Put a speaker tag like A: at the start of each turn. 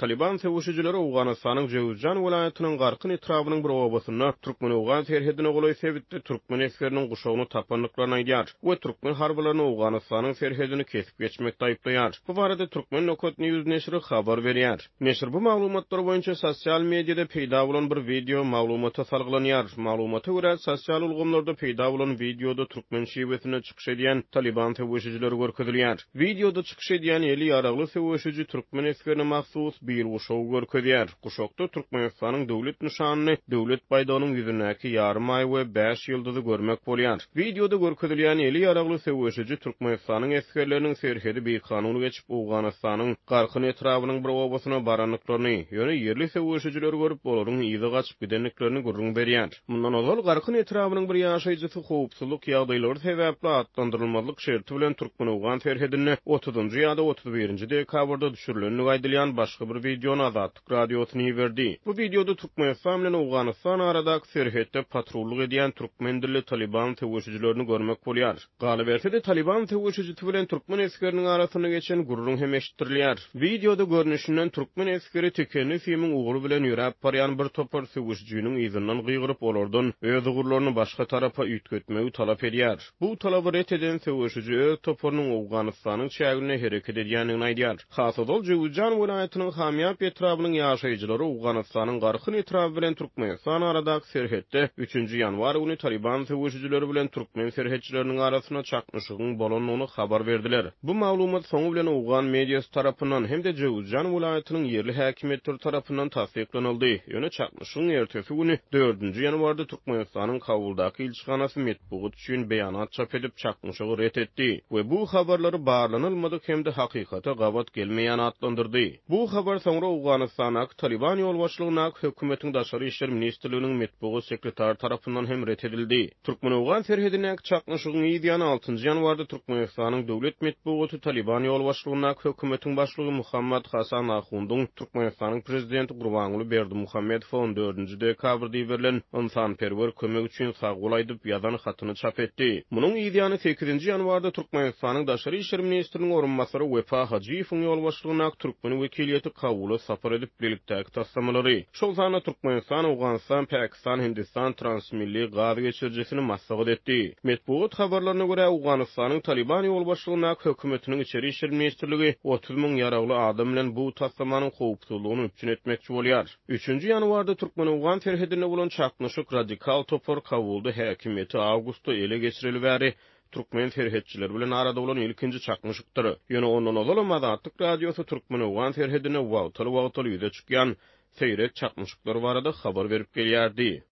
A: Talyban söweşijileri Owganystanyň Jöwüzjan welaýatynyň Garkyn etrabynyň bir obasynda türkmen-owgan serhedine golaý sebitde türkmen esgeriniň guşagyny tapandyklaryny aýdýar we türkmen harbylaryny Owganystanyň serhedini kesip geçmekde aýyplaýar. Bu barada Turkmen. News neşiri habar berýär. Neşir bu maglumatlar boýunça sosial mediada peýda bolan bir wideo maglumata salgylanýar. Maglumata görä, sosial ulgamlarda peýda bolan wideoda türkmen şiwesinde çykyş edýän Talyban söweşijileri görkezilýär. Wideoda çykyş edýän eli ýaragly söweşiji türkmen esgerine mahsus bir guşagy görkezýär. Guşakda Türkmenistanyň döwlet nyşanyny, döwlet baýdagynyň ýüzündäki ýarym aý we bäş ýyldyzy görmek bolýar. Wideoda görkezilýän eli ýaragly söweşiji Türkmenistanyň esgerleriniň serhedi bikanun geçip, Owganystanyň Garkyn etrabynyň bir obasyna barandyklaryny, ýöne ýerli söweşijileri görüp, olaryň yza gaçyp gidendiklerini gürrüň berýär. Mundan ozal, Garkyn etrabynyň bir ýaşaýjysy howpsuzlyk ýagdaýlary sebäpli atlandyrylmazlyk şerti bilen türkmen-owgan serhedinde otuzynjy ýa-da 31-nji dekabrda düşürilendigi aýdylýan başga bir wideony Azatlyk Radiosyna iberdi. Bu wideoda Türkmenistan bilen Owganystan aradaky serhetde patrullyk edýän türkmen dilli Talyban söweşijilerini görmek bolýar. Galyberse-de, Talyban söweşijisi bilen türkmen esgeriniň arasynda geçen gürrüň hem eşitdirilýär. Wideoda görnüşinden, türkmen esgeri tikenli simiň ugry bilen ýöräp barýan bir topar söweşijiniň yzyndan gygyryp, olardan öz ugurlaryny başga tarapa üýtgetmegi talap edýär. Bu talaby ret eden söweşiji öz toparynyň Owganystanyň çäginde hereket edýändigini aýdýar. Has ozal Jöwüzjan welaýatynyň Hamýap etrabynyň ýaşaýjylary Owganystanyň Garkyn etraby bilen Türkmenistan aradaky serhetde üçünji ýanwar güni Talyban söweşijileri bilen türkmen serhetçileriniň arasynda çaknyşygyň bolandygyny habar berdiler. Bu maglumat soňy bilen owgan mediasy tarapyndan hem-de Jöwüzjan welaýatynyň ýerli häkimiýetleri tarapyndan tassyklanyldy. Ýöne çaknyşygyň ertesi güni, dördünji ýanwarda Türkmenistanyň Kabuldaky ilçihanasy metbugat üçin beýanat çap edip, çaknyşygy ret etdi we bu habarlary barlanylmadyk hem-de hakykata gabat gelmeýän atlandyrdy. Bu habar soňra Owganystandaky Talyban ýolbaşçylygyndaky hökümetiň Daşary işler ministrliginiň metbugat sekretary tarapyndan hem ret edildi. Türkmen-owgan serhedindäki çaknyşygyň yz ýany altynjy ýanwarda Türkmenistanyň döwlet metbugaty Talyban ýolbaşçylygyndaky hökümetiň başlygy Muhammad Hasan Ahundyň Türkmenistanyň prezidenti Gurbanguly Berdimuhamedowa on dördünji dekabrda iberilen ynsanperwer kömek üçin sagbol aýdyp ýazan hatyny çap etdi. Munuň yz ýany sekizinji ýanwarda Türkmenistanyň daşary işler ministriniň orunbasary Wepa Hajyýewiň ýolbaşçylygyndaky türkmen wekiliýeti Kabula sapar edip, bilelikdäki taslamalary, şol sanda Türkmenistan, Owganystan, Pakistan, Hindistan transmilli gaz geçirijisini maslahat etdi. Metbugat habarlaryna görä, Owganystanyň Talyban ýolbaşçylygyndaky hökümetiniň Içeri işler ministrligi 30 müň ýaragly adam bilen bu taslamanyň howpsuzlygyny üpjün etmekçi bolýar. Üçünji ýanwarda türkmen-owgan serhedinde bolan çaknyşyk radikal topar Kabulda häkimiýeti awgustda ele geçireli bäri türkmen serhetçileri bilen arada bolan ilkinji çaknyşykdyr. Ýöne ondan ozalam Azatlyk Radiosy türkmen-owgan serhedinde wagtal-wagtal ýüze çykýan seýrek çaknyşyklar barada habar berip gelýärdi.